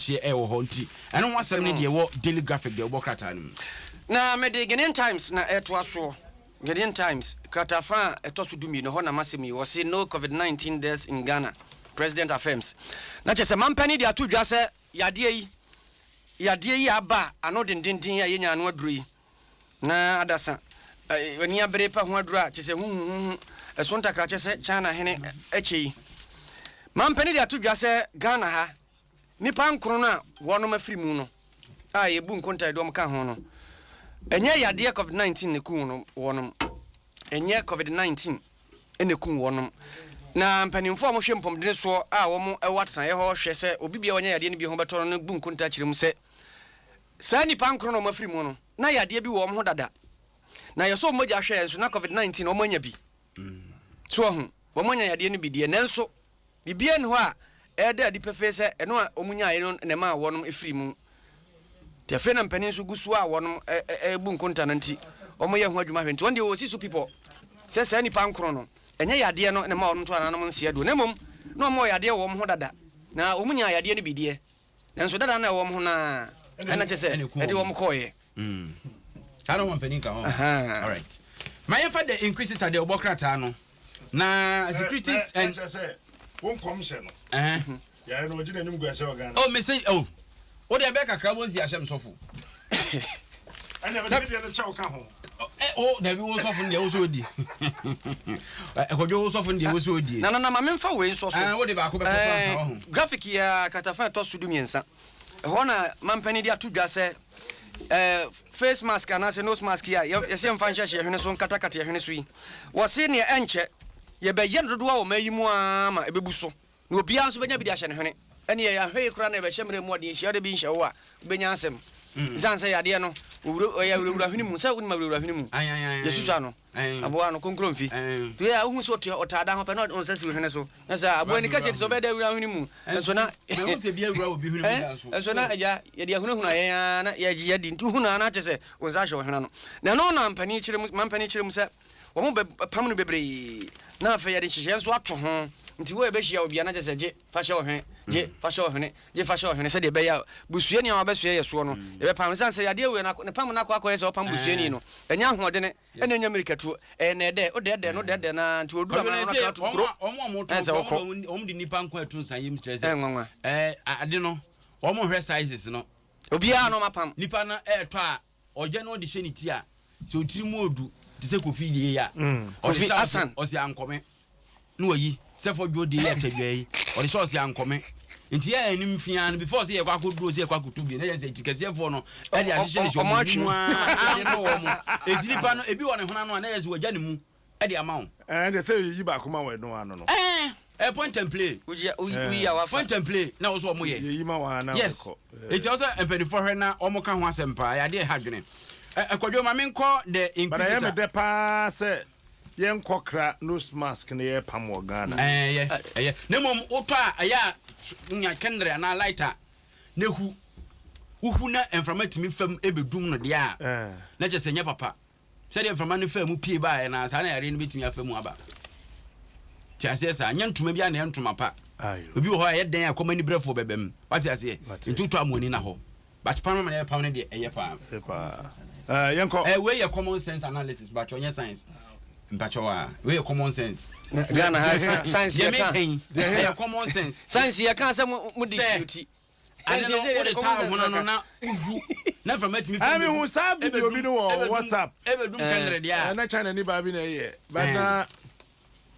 Hyeɛ ɛwɔ hɔ nti ɛno ho asɛm ne deɛ ɛwɔ Daily Graphic deɛ wobɔ krataa no mu. Na mede Ghanaian Times na ɛretoa soɔ. Ghanaian Times, kratafa a ɛtɔ so dumienu, ɛhɔ na m'asɛm yi wɔ, se No Covid 19 Deaths in Ghana, President Affirms. Na kyerɛ sɛ mampanin de ato dwa sɛ yadeɛ yi, yadeɛ yi a aba a ano dendenden a yɛnya ano aduro yi, na adasa ani abere pa ho aduro a kyerɛ sɛ huhuhuhu, ɛso ntakra kyerɛ sɛ China hene kyɛ yi. Mampanin de ato dwa sɛ Ghana ha, Nnipa nkron no a wɔnom afiri mu no a yɛbu nkontaa de wɔn ka ho no, ɛnyɛ yadeɛ covid 19 na ɛkum no wɔnom. Ɛnyɛ covid 19 na ɛkum wɔnom. Na mpanimfoɔ a wɔhwɛ mpɔmdene soɔ a wɔn wɔ atenaeɛ hɔ hwɛ sɛ obi biara wɔnyɛ yadeɛ no bi ho bɛtɔ no no bu nkontaa kyerɛ mu sɛ saa nnipa nkron na wɔn afiri mu no, na yadeɛ bi wɔ wɔn ho dada. Na yɛsɔ wɔn mogya hwɛɛ nso na covid 19 wɔn anya bi. So wɔho, wɔn anya yadeɛ no bi deɛ, nanso Biribiara nni hɔ a ɛreda adi pefee sɛ ɛno a wɔnyaeɛ no na ɛmaa wɔnom firii mu. Nti afei na mpanin nso gu so a wɔnom rebu nkonta no nti wɔyɛ ho adwuma hwɛ. Nti wɔn deɛ wɔsi so pipɔ sɛ saa nnipa nkron no, ɛnyɛ yadeɛ no na ɛma wɔnom to ananom nseɛ doɔ na mmom na wɔn wɔ yadeɛ wɔ wɔn ho dada na wɔn nyaa yadeɛ no bi deɛ nanso dada no a ɛwɔ wɔn ho no ara ɛna kyerɛ sɛ ɛde wɔn kɔeɛ. Saa na wɔn mpanin ka ho. Alright. Ma yɛmfa The Inquisitor deɛ ɔbɔ krataa no. Na securities and. Ɛkyɛ sɛ wo nkɔmhyɛ no. Yare no ɔgye n'anim gu ahyɛ wɔ Ghana. Oh me se oh. Wo deɛ bɛyɛ kakra wo nsi ahyɛ me sɔfo. Ɛnna ɛbɛde deɛ no kyɛw ka ho. O dabi wo sɔfo no deɛ wo so odi. Ɛkɔdwo wo sɔfo no deɛ wo so odie. Na na na ma memfa wei nsɔ so. Wo de baako bɛsɔ so ansa wɔ ho. Graphic yi ara kratafa a ɛtɔ so 13. Ɛhɔ na mampanin de ato dwa sɛ face mask anaasɛ nose mask yi a yɛsɛ yɛmfa nhyɛhyɛ yɛn hwene so nkatakata yɛn hwene so yi, wɔse nea ɛnkyɛ yɛbɛyɛ no dodoɔ wɔ ɔman yi mu ara ma ɛbɛbu so na obiara nso bɛnya bi de ahyɛ ne hwene. Ɛnneɛ yɛanhwɛ yie koraa na yɛbɛhyɛ mmerɛ mu ɔden hyia de bi nhyɛ wo a, wobɛnya asɛm. Ɛsiane sɛ yadeɛ no, wɔwura, ɛyɛ awurawura hwene mu. Sɛ wonim awurawura hwene mu? Yɛsusua no. Aboa no, konkromfi. Nti woyɛ a, wohu sɛ ɔte ɔtaa da ho pɛ na ɔde nsa si wo hwene so. Na sɛ aboa ani kɛseɛ te sɛ ɔbɛyɛ dɛ awura hwene mu. Nso na nso na agya yɛde ahunahuna yɛn ara na yɛgye yɛdi. Nti wohu no ara na kyerɛ sɛ wo nsa ahyɛ wo hwene ano. Na ɛno na mpanin kyerɛ mu, mampanin kyerɛ mu sɛ wɔn bɛpam no bebree na afei yɛde nhyehyɛeɛ nso ato ho. Nti wo a yɛbɛhyia wo biara na kyerɛ sɛ gye fa hyɛ wo hwene, gye fa hyɛ wo hwene, gye fa hyɛ wo hwene sɛdeɛ ɛbɛyɛ a busuani a wabɛsoɛ yɛ soɔ no yɛbɛpam no. Ɛsiane sɛ yadeɛ wei no ne pam no akɔ akɔyɛ sɛ ɔpam busuani no, ɛnyɛ ahoɔdene ɛna ɛnya mmirikatuo, ɛyɛ nɛɛdɛɛ, wodɛɛdɛɛ no wodɛɛdɛɛ no ara nti ɔduru amena no na aka ato kuro na ɛsɛ wokɔ. Wɔn de nipa nko ɛto nsa yam kyerɛ sɛ Ɛyɛ nwanwa. Ɛɛ ade no wɔn hwɛ sizes no. Obiara na wɔn apam. Nipa no ɛɛtɔ a ɔgya no ɔde hyɛ ne ti a sɛ otiri mu odu te sɛ Kofi deɛ yi a ɔde Kofi hyɛ Asan. ɔsi ankɔme. Na wayi sɛ fɔdwo deɛ yɛ atadwa yi ɔde hyɛ ɔse ankɔme nti yɛ anim fia no before sɛ yɛkɔ akɔduro sɛ yɛkɔ akɔtɔ bi na yɛ sɛ kyikɛseɛfoɔ no ɛde ahyehyɛ hyɛ ɔmo mu a ade no wɔ mo eti nipa no ebi wɔ ne hono ano a na yɛ sɛ wagya ne mu ɛde ama wo. Ɛɛ deɛ sɛ yɛyi baako ma wɔ ɛno ano no. Ɛɛ ɛɛ point and play. Woyi woyi a wafa. Point and play na wɔsɔ ɔmo yɛ. Yɛyi ma wɔn a na yes wɔkɔ. Eti ɔsɛ mpanyinfoɔ hwɛ na ɔmo ka ho asɛm paa yɛ adeɛ ɛha dwene. Ɛ Kwadwo ma menkɔ the But ɛyɛ me inquisitor. dɛ paa sɛ Yɛnkɔ kra nose mask no yɛpam wɔ Ghana. Ɛyɛ ɛyɛ na mmom wotɔ a ɛyɛ a nya kɛndrɛ anaa lighter na hu wohu na mframa tumi fam ɛbɛdum no deɛ a na kyerɛ sɛ nyɛ papa sɛdeɛ mframa no faa mu pie baeɛ na saa na yareɛ no bɛtumi afa mu aba te aseɛ saa nyɛ ntoma bi a na ɛyɛ ntoma pa obi wɔ hɔ a ɛyɛ dɛn a kɔma nibrɛfoɔ bɛbɛm wate aseɛ nti wotɔ a mo ani na hɔ But pam na yɛ pam no deɛ ɛyɛ paa. Ɛyɛ paa. Ɛɛ yɛn kɔ. Ɛɛ wei yɛ common sense analysis mpatsɔ nyɛ science mpatsɔ aa wei yɛ common sense. Ghana ha science yɛ ka. Deɛ meka yi ɛyɛ common sense. Science yɛ ka sɛ mo mo dispute. Sɛ ade no wode taa hono no na wohu na mframa tumi fam. Ɛɛ mehu saa video bi no wɔ WhatsApp. Ɛbɛdum kɛndrɛ deɛ a. Ɛɛ na China ni baa bi na ɛyɛ but na.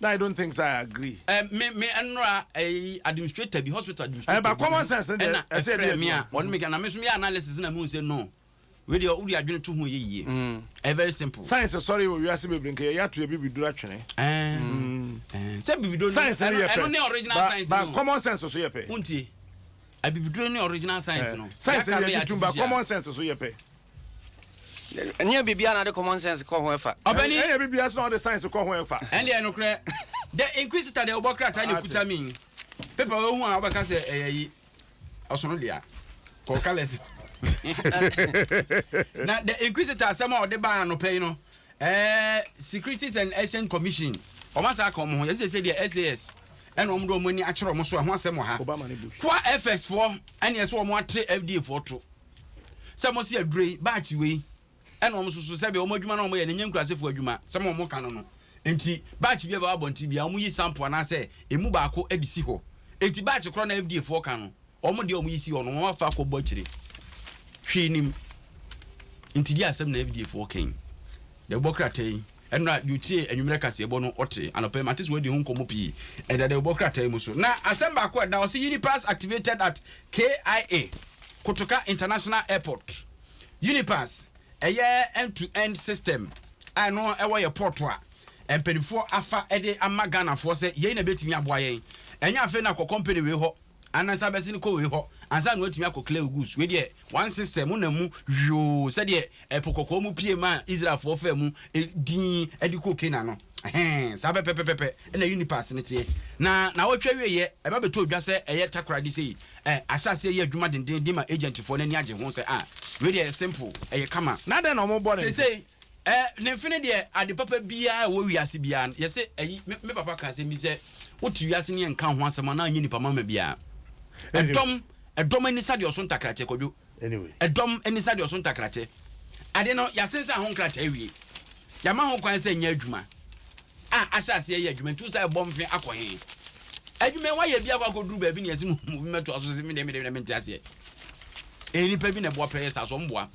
Na I don't think sɛ I agree. Eh, me me ɛnora ɛyi administrator bi hospital administrator. Eh, but common sense ne deɛ ɛna ɛsɛ ɛfrɛ ɛde me a adwuma. ɔno me ka na me nso meyɛ analysis na mehu sɛ no wei deɛ wode adwene to ho yɛ yie. Ɛyɛ very simple. Science sɔre wɔ wiase bebree nka yɛyɛ ato yɛ bibiduro atwene. Eh, eh, sɛ bibiduro no Science no ɛno yɛ ɛno pɛ ne original but science but no. common sense so yɛ pɛ. Wontie abibiduro ne original science Eh, no. science Deɛ no aka no yɛ yɛ gye tum but artificial. common sense so yɛ pɛ. Ɛnyɛ biribiara na ade common sense kɔ ho ɛfa. Ɔbɛni. Ɛnyɛ biribiara so na ɔde science kɔ ho ɛfa. Ɛndeɛ nokorɛ The Inquisitor deɛ wobɔ krataa na ɛkuta me paper wei ho a wobɛka sɛ ɛyɛ yi ɔsono dea kɔ colours na The Inquisitor asɛm a ɔde baa anɔpa yi no ɛɛ Securities and Exchange Commission wɔn asa aka wɔn ho yɛsɛ sɛ deɛ SAS Ɛna wɔn de wɔn ani akyerɛ wɔn so, ɛho asɛm wɔ ha. Obama ne Bush. Koa FS foɔ ɛne ɛsɛ wɔn ate FDA foɔ to sɛ mo se aduro yi batch wei, ɛna wɔn soso sɛbi wɔn adwuma na wɔn yɛ no nyɛ nkurasefoɔ adwuma sɛ mo wɔn ka no. Nti batch bi a ɛbɛwɔ abɔnten bi a wɔn yi sample anaasɛ emu baako de si hɔ, eti batch korɔ na FDA foɔ ka no, wɔn deɛ wɔn yi si hɔ no, wɔn afa akɔ bɔ akyire hwee nim. Nti di asɛm na FDA foɔ kɛn deɛ ɛbɔ krataa yi. Ɛnora deɛ otie anwummerɛ kaseɛbɔ no, ɔte anɔpa yi mate sɛ wɔadi ho nkɔmmɔ pii ɛda deɛ ɛbɔ krataa yi mu so. Na asɛm baako a ɛda hɔ sɛ Unipass activated at KIA, Kotoka International Airport. Unipass ɛyɛ end to end system a ɛno ɛwɔ yɛ port a mpanimfoɔ afa de ama Ghanafoɔ sɛ yei na ɛbɛtumi aboa yɛn. Ɛnyɛ afei na kɔ company wei hɔ anansa bɛsen kɔ wei hɔ ansa na watumi akɔ clear goods. Wei deɛ, one system wonam mu hwioo sɛdeɛ Ɛpo Kɔkɔɔ mu pie maa Israelfoɔ faa mu dinn de kɔɔ Kanaan no. Ɛhɛn, saa pɛpɛpɛpɛ na Unipass no teɛ. Na naawɔtwe awieeɛ, ɛba bɛtɔɔ dwa sɛ ɛyɛ Takoradi sei. Ɛ, ahyɛ aseɛ yɛ adwuma dendeenden ma agentfoɔ no ani agye ho sɛ, ah, wei deɛ ɛyɛ simple, ɛyɛ kama. Na dɛn na wɔbɔ ne mfe? Seesei, ɛ, ne mfe no deɛ, ade papa biara a ɛwɔ wiase biara no, yɛse, ayi, me, me papa ka asɛm bi sɛ, wote wiase ne yɛnka wo ho asɛm a, na anyɛ nipa mama biara. Ɛdɔm, ɛdɔm ani sa deɛ ɔso ntakrakyɛ, Kwadwo. Anyway. Ɛdɔm ani sa deɛ ɔso ntakrakyɛ. Ade no, yɛasensan ho nkrataa awie. Yɛama ho kwan sɛ nyɛ adwuma. A ahyɛ aseɛ yɛ adwuma, nti wo sɛ ɛbɔ mfe akɔ he? Adwuma yi woayɛ bi akɔ akɔduru baabi ne yɛse mo bi mɛtoa so se medeɛ medeɛ mente aseɛ. Ɛyɛ nipa bi na ɛboa pɛyɛ saa so ɔmboa.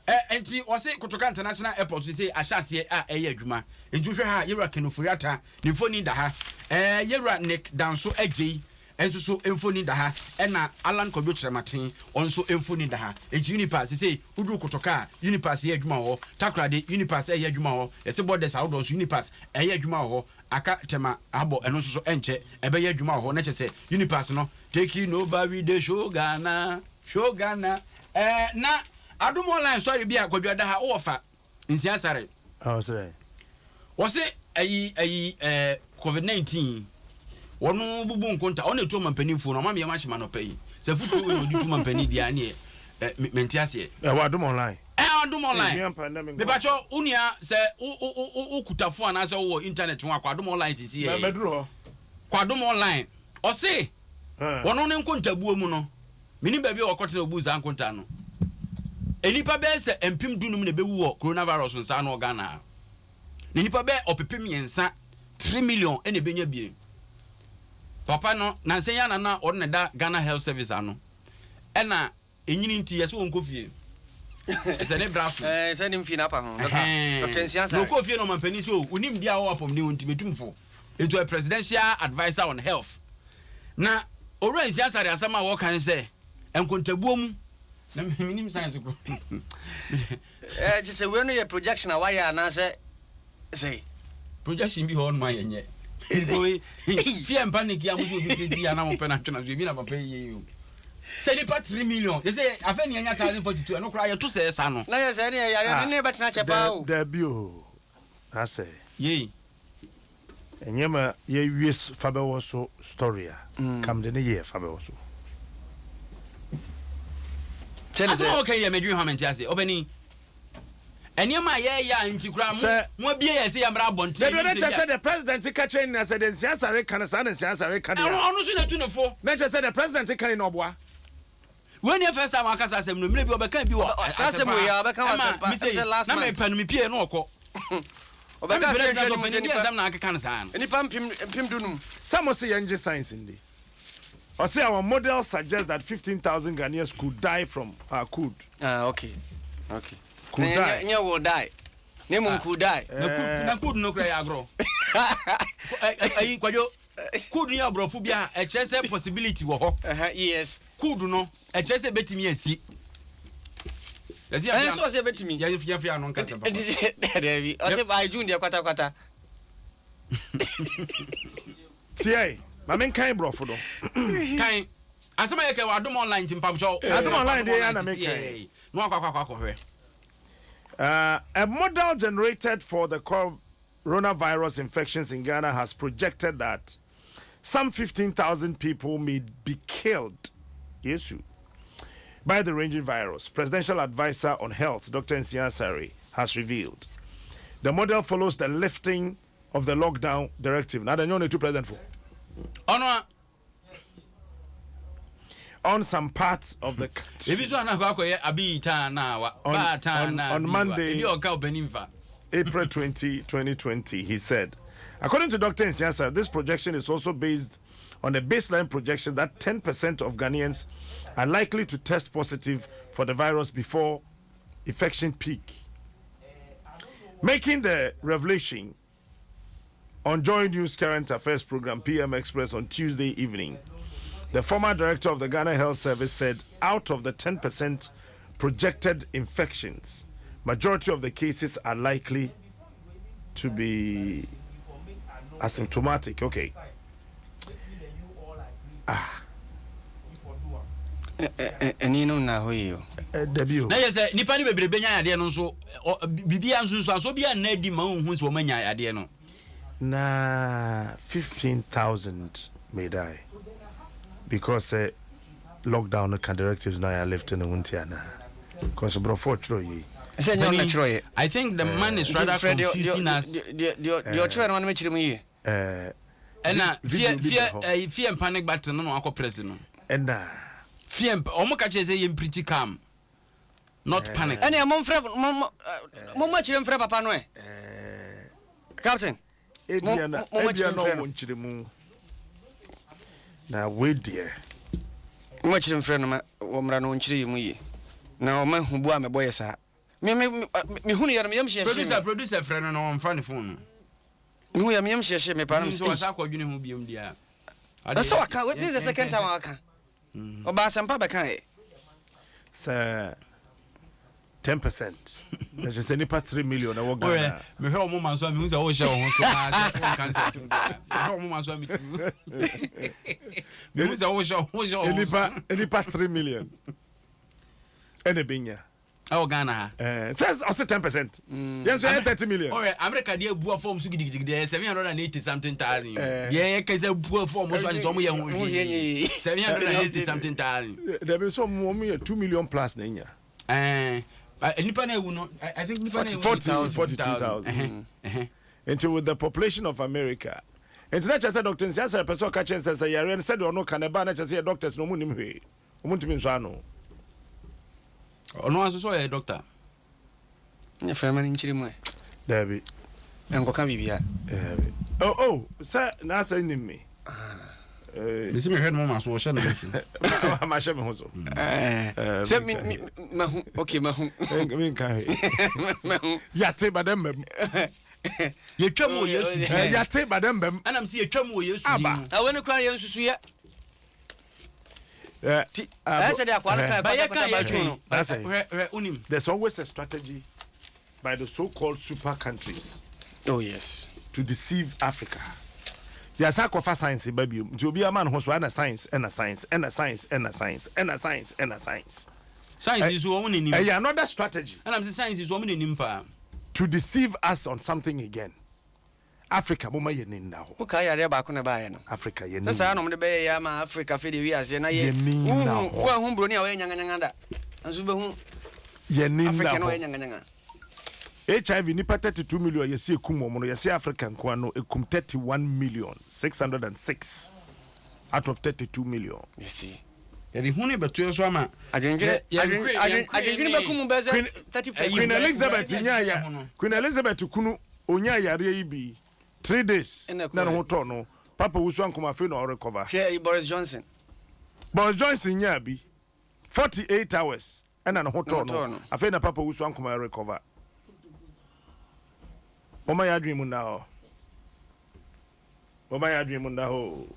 Ɛ nti wɔse Kotoka International Airport sesei ahyɛ aseɛ a ɛyɛ adwuma. Nti wohwɛ ha a, Yɛwura Ken Ofori-Atta ne mfoni da ha. Ɛɛ Yɛwura Nick Danso Agyei nso so mfoni da ha. Ɛna Allan Kwadwo Kyerematen ɔno nso mfoni da ha. Nti Unipass sesei woduru Kotoka a, Unipass yɛ adwuma wɔ hɔ. Takoradi, Unipass ɛyɛ adwuma wɔ hɔ. Yɛse borders ahodoɔ nso Unipass ɛyɛ adwuma wɔ hɔ. Aka Tema abɔ ɛno nso so ɛnkyɛ ɛbɛyɛ adwuma wɔ hɔ. Na kyerɛ sɛ Unipass no taking over we dey show Ghana, show Ghana. Ɛɛ na Adom Online sɔre bi a Kwadwo ada ha wowɔ fa Nsia Sare. Ɔsrɛ. Wɔse ayi ayi ɛɛ covid 19 wɔn bubu nkonta ɔna etu ɔmampanin fo no ɔma mìɛma ahyɛ ma nɔpɛ yi sɛ futuo wei na ɔde tu ɔmampanin deɛ ɛneɛ ɛ mente aseɛ. Ɛwɔ Adom Online. Ɛ Adom Online. Mepakyɛ wo nua sɛ wo wo wo wo kuta phone anaasɛ wowɔ internet ho a kɔ Adom Online sisi yɛ. Mɛduru hɔ. Kɔ Adom Online. Ɔse wɔn ne nkontabuo mu no. Menim baabi a wɔkɔtena obuu saa nkontaa no. Nnipa bɛyɛ sɛ 15,000 na ɛbɛwu wɔ coronavirus nsa ano wɔ Ghana ha. Na nnipa bɛyɛ 300,000, 3 million, na ɛbɛnya bie. Papa no, nansa yi ara na ɔno na ɛda Ghana Health Service ano. Ɛna ɛnyini nti yɛsɛ wɔnkɔ fie. Ɛsɛ ne bra so. Ɛɛ sɛ ne mfie no apa ho. Dr. Nsia Sare. Na ɔkɔɔ fie na ɔmampanin sɛ o, wonim deɛ a ɔwɔ apɔmuden ho nti bɛtum fo. Nti ɔyɛ presidential adviser on health. Na Owura Nsia Asare asɛm a wɔka ne sɛ nkontabuo mu na menim science ko. Ɛɛ te sɛ wei no yɛ projection a wayɛ anaasɛ sɛ. Projection bi hɔ nom a yɛnyɛ. Fear and panic a mo sɛ obi pɛ di a na mo pɛ no atwena so ebi na papa yi yɛ yi o. Sɛ nipa 3 million yɛ sɛ afɛ ni anya 1,042, ɛno koraa yɛto sɛ ɛsa no. Na yɛ sɛ ɛne yɛ ne ne bɛtena kyɛ paa o. Dabi o, asɛ. Yei. Ɛnyɛ ma yɛwie fa bɛwɔ so story a kam de ne yɛ fa bɛwɔ so. Asɛm a wɔka yi deɛ, medwene ho a mente aseɛ. Ɔbɛni nneɛma a yɛyɛ a nti koraa mo mo abie yɛ sɛ yɛmmra abɔnten. Dabi, ɔne kyɛ sɛ the president ka kyerɛ nyina sɛ de Nsia Asare ka no saa na Nsia Asare ka deɛ. Ɔno nso na tu ne fo. Na kyɛ sɛ the president ka ne na ɔboa. Wei ne first time wakasa asɛm no. Mmerɛ bi ɔbɛka bi wɔ saa asɛm wei a ɔbɛka wɔ Asɛmpa ɛsɛ last month na mepɛ no mepie no ɔkɔ. Ɔbɛka sɛ hwɛ ne mu sɛ nipa asɛm na akeka no saa no. Nipa 15,000. Sɛ mo se yɛngye science ndi. Ɔse our model suggests that 15,000 Ghanaians could die from could. Ah, okay. Could die. Nyɛ will die. Ne mu could die. Na could no kura yɛ agorɔ. Ayi Kwadwo, could no yɛ aborɔfo bi a ɛkyerɛ sɛ possibility wɔ hɔ. Could no ɛkyerɛ sɛ ebetumi asi. Ɛn so ɔsɛ ebetumi. Yɛ yɛ fi ano nkasa papa. Dɛbi ɔsɛ by June deɛ kwatakwata. Tiɛ, ma me nkan borɔfo no. Kan asɛm a yɛ kɛ wɔ Adom Online nti mpabokyɛw. Adom Online deɛ yɛ na me kan. Na wakɔ akɔ akɔhwɛ. A model generated for the coronavirus infections in Ghana has projected that some 15,000 people may be killed, Yesu, by the raging virus. Presidential advisor on health, Dr. Nsia Asare, has revealed. The model follows the lifting of the lockdown directive. Now, the new president for. Ɔno a. On some parts of the country. Ebi nso ana akɔ akɔyɛ abi taa na wa ba taa na On Monday, ebi ɔka ɔpanin fa. April 20, 2020, he said. According to Dr. Nsiah-Asare, this projection is also based on a baseline projection that 10% of Ghanaians are likely to test positive for the virus before infection peak. Making the revelation on Joy News Current Affairs program PM Express on Tuesday evening, the former director of the Ghana Health Service said out of the 10% projected infections, majority of the cases are likely to be asymptomatic. Okay. Ah. Ɛni no na hɔ yi o. Dabi o. Na yɛ sɛ nipa no bebree bɛnya yadeɛ no nso, biribiara nsunsuansoɔ biara nna adi ma wonhu sɛ wɔanya yadeɛ no. Na 15,000 may die because sɛ lockdown no ka directives no a yɛ lift no ho nti anaa? Because borɔfo ɔtwerɛ yei. Sɛ nyɛ ɔna twerɛ yɛ. I think the man is rather confusing us. Deɛ ɔtwerɛ no ma no mɛkyerɛ mu yie. Ɛna fear fear ɛyi fear and panic button no na wakɔ press no. Ɛna. Fear wɔn ka kyerɛ sɛ yɛn pretty calm not panic. Ɛnna mo nfrɛ mo mo mo mo akyire nfrɛ papa no ɛ. Captain. Ebia na ebia na ɔwɔ nkyerɛmu na wei deɛ. Mo akyire nfrɛ no ma wɔmmra no ɔnkyerɛ yɛ mu yie na ɔma hu bu a mebɔ yɛ saa. Me me me hunu yɛ no me yam hyehyɛ me. Producer producer frɛ no na ɔnfa ne phone no. Me hu yɛ me yam hyehyɛ me paa na me sɛ. Ɔsa akɔdwene ho biom deɛ a. Na sɛ waka this is the second time waka. Ɔba asɛmpa bɛka ɛ. Sɛ 10% na kyerɛ sɛ nipa 3 million ɛwɔ Ghana. Mehwɛ wɔn ma nso a mehu sɛ wohyɛ wɔn ho so paa sɛ wonka nsɛm biara. Mehwɛ wɔn ma nso a metumi mehu sɛ wohyɛ wohyɛ wɔn ho so. Nipa 3 million ɛna ebenya. Ɛwɔ Ghana ha. Ɛɛ sɛ ɔsɛ 10%. Yɛn nso yɛ 30 million. Ɔyɛ America deɛ bua fɔm so gidigidi deɛ 780 something thousand. Deɛ yɛ kɛsɛ bua fɔm so ahyɛ sɛ ɔmo yɛ ho hwee 780 something thousand. Dabi nso ɔmo yɛ 2 million plus na enya. Ɛɛ nipa na ewu no, I think nipa na ewu. 42,000. Nti with the population of America. Nti na kyerɛ sɛ Dr. Nsiah-Asare pɛ sɛ ɔka kyerɛ sɛ yareɛ no sɛdeɛ ɔno ka na ɛbaa na kyerɛ sɛ yɛ doctors na ɔmo nim hwee. Ɔmo ntumi nsɔ ano. Ɔno nso sɛ ɔyɛ doctor. Nyɛ fɛn ma ne nkyerɛ mu ɛ. Dabi. Nkɔka biribia. Dabi. Oh, sɛ n'asɛ nim mi. Bisi mi hwɛ ne mo ma so ɔhyɛ ne ho so. Ma hyɛ me ho so. Sɛ mi mi mahu, ok, mahu. Mi nka hwee. Mahu. Yate ba dɛ mbɛm. Yɛtwa mu wɔ Yesu din. Yate ba dɛ mbɛm. Ɛnam sɛ yɛtwa mu wɔ Yesu din mu. Ɛwɔ ne kura yɛn nsusu yɛ. Ti ɛyɛ sɛ de akwa no kan Bayɛ kan kɔta ba no. That's it. Hwɛ hwɛ unim. There's always a strategy by the so-called super countries Oh yes. to deceive Africa. Yasa akɔfa science ba biom nti obi ama ne ho so ɛna science, ɛna science, ɛna science, ɛna science, ɛna science, ɛna science. Science yi so wɔn n'anim. Ɛyɛ another strategy Ɛnam sɛ science yi so wɔn n'anim paa. To deceive us on something again. Africa, mo ma yɛ ni nna hɔ. Woka yareɛ baako na ɛbaeɛ no. Africa yɛ ni. Sɛ saa na ɔmde bɛyɛ yɛ ama Africa fɛ de wi aseɛ na yɛ Yɛ ni na wohu hɔ. woahu buroni a wɔyɛ nyanganyanga da nso bɛhu Yɛ ni nna Africa na wɔyɛ hɔ. nyanganyanga. HIV nipa 32 million yɛsi ekum wɔn no, yɛsi Africa nkoa no ekum 31 million 606 out of 32 million. Yɛsi Yɛde hu ne bɛto yɛ so ama. Adwendwene adwendwene bɛku mu bɛsɛ 30%. Queen Elizabeth nya ya Queen Elizabeth kunu onya yareɛ yi bi 3 days Ɛna na ne ho kɔɛ. tɔ no. Papa wusu ankoma afei na ɔrecover. Hwɛ Boris Johnson. Boris Johnson nya bi 48 hours ɛna ne ho Ne ho tɔ tɔɔ no. No. Afei na papa wusu ankoma recover. Wɔma yɛ adwene mu nna hɔ, wɔma yɛ adwene mu nna hɔ.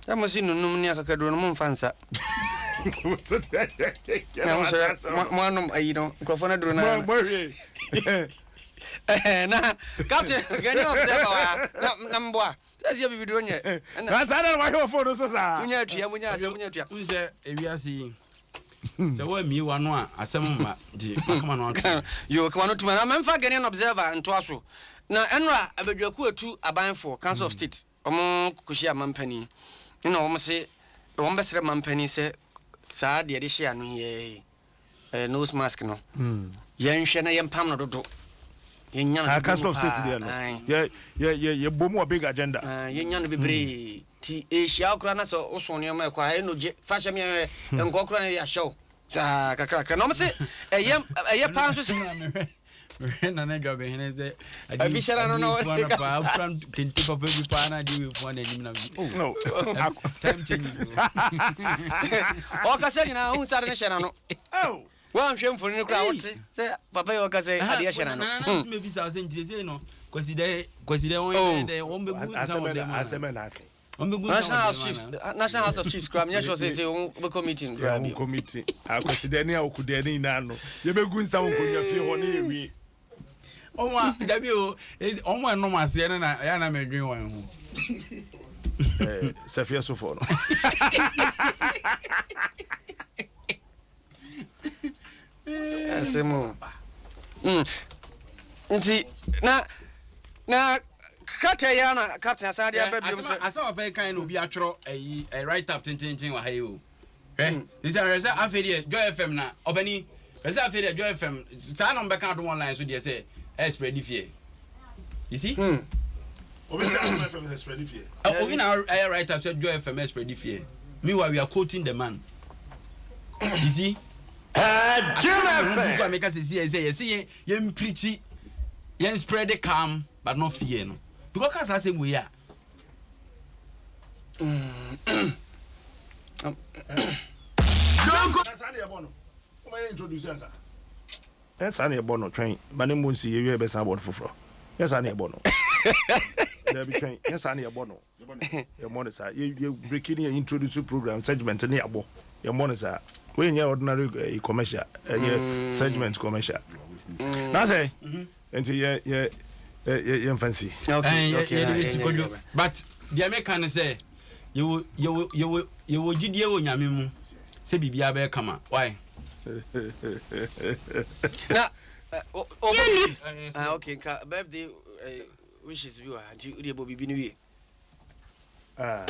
Sɛ mo se nunum ne akakaduro no momfa nsa na mo sɛ mo anom ayi no nkurɔfoɔ no aduro no ara. Mo Na captain gani observer wa na mboa sɛ sɛ bibiduro nyɛ ɛna na saa na wahwɛ wɔ phone no so saa. Munya atua, munya asɛ munya atua. N sɛ ewiase yi sɛ woamie w'ano a asɛm mma nti makama no ato. Yo, kama no tuma na memfa Ghanaian Observer ntoa so na ɛnora abadwaku atu abanfoɔ Council of State ɔmo kɔhyia mampani na ɔmo se ɔmo bɛsrɛ mampani sɛ saa deɛ de hyɛ ano yi nose mask no yɛnhwɛ na yɛmpam no dodo. Yɛnya no Ah, bebree Council mu of State paa. deɛ no. Aye. Yɛ yɛ yɛ yɛbɔ mu wɔ big agenda. Ah, yɛnya no bebree. Nti ɛhyia wo koraa na sɛ woso nneɛma ɛkɔ a, ɛno gye fa hyɛ me ɛ, nkɔ koraa na yɛahyɛ wo saa kakrakra. Na ɔmo se ɛyɛ ɛyɛ paa nso sɛ Mehwɛ Nana Dwabehene sɛ Abi hyɛ n'ano na adeɛ ɔde no paa wofura kente papa bi paa na adeɛ wei fua n'anim na oh No. time changes o. Ɔkasa nyinaa wohu sɛ ade no hyɛ n'ano. Oh. Woanhwɛ mfoni no koraa wote sɛ papa yi ɔkasa yi adeɛ hyɛ n'ano. Nana nso mebisa wo sɛ nti sɛ no Kwasi dɛ Kwasi dɛ wɔn Oh. yɛ dɛ wɔn bɛgu nsa wɔ dɛm ana Asɛm na aka. wɔn bɛgu nsa National wɔ House dɛm Chiefs ana. National House of Chiefs koraa menyɛ sure sɛ sɛ wɔn bɛkɔ meeting koraa Yɛ bio. ho committee. Akwasi ne awokudɛ ne nyinaa no. Yɛbɛgu nsa wɔ nkonnwa fie hɔ ne yɛwie. Ɔmo a dabi o, ɔmo a ɛnom aseɛ no na ɛyɛ na mɛdwen wɔn ho. Eh, sɛfiɛ sofoɔ no. Asɛm o. Nti na krataa yi ara na captain asan de aba biom sɛ Asɛm a papa yi kan na obi atwerɛ ɛyi ɛ write up tententen wɔ ha yi o. Hwɛ, sisi ahwɛ sɛ afei deɛ Joy FM na ɔbɛni hwɛ sɛ afei deɛ Joy FM saa na ɔmbɛka Adom Online so deɛ sɛ ɛ spread fear. You see? Obi sɛ Adom FM sɛ spread fear. Obi na ɛyɛ write up sɛ Joy FM ɛ spread fear. Meanwhile, we are quoting the man. You see? Jim So FM. meka sɛ si yɛ sɛ yɛsi yɛn yɛn preach, yɛn spread calm but not fear no. Because ka saa asɛm wei a. Na saa ne yɛbɔ no. Woma yɛ introduce ansa. Ɛ saa ne yɛbɔ no, twɛn ma ne mmɔ nsi, yɛwie yɛbɛsan abɔ no foforɔ. Yɛ saa ne yɛbɔ no. Dabi, twɛn, yɛ saa ne yɛbɔ no. Yɛmmɔ no saa. Yɛ break ne yɛ introduce program segment ne yɛabɔ. Yɛmmɔ no saa. Wei nyɛ ordinary commercial. Ɛyɛ segment commercial. Na sɛ nti yɛ yɛ yɛ yɛmfa nsi. Yɛde bɛsi Kwadwo, but deɛ meka ne sɛ yɛwɔ gyidie wɔ Nyame mu sɛ biribiara bɛyɛ kama. Why? Na Yɛnni. Ah, okay, nka birthday wishes bi wɔ ha nti wode bɔ biribi no wie. Ah.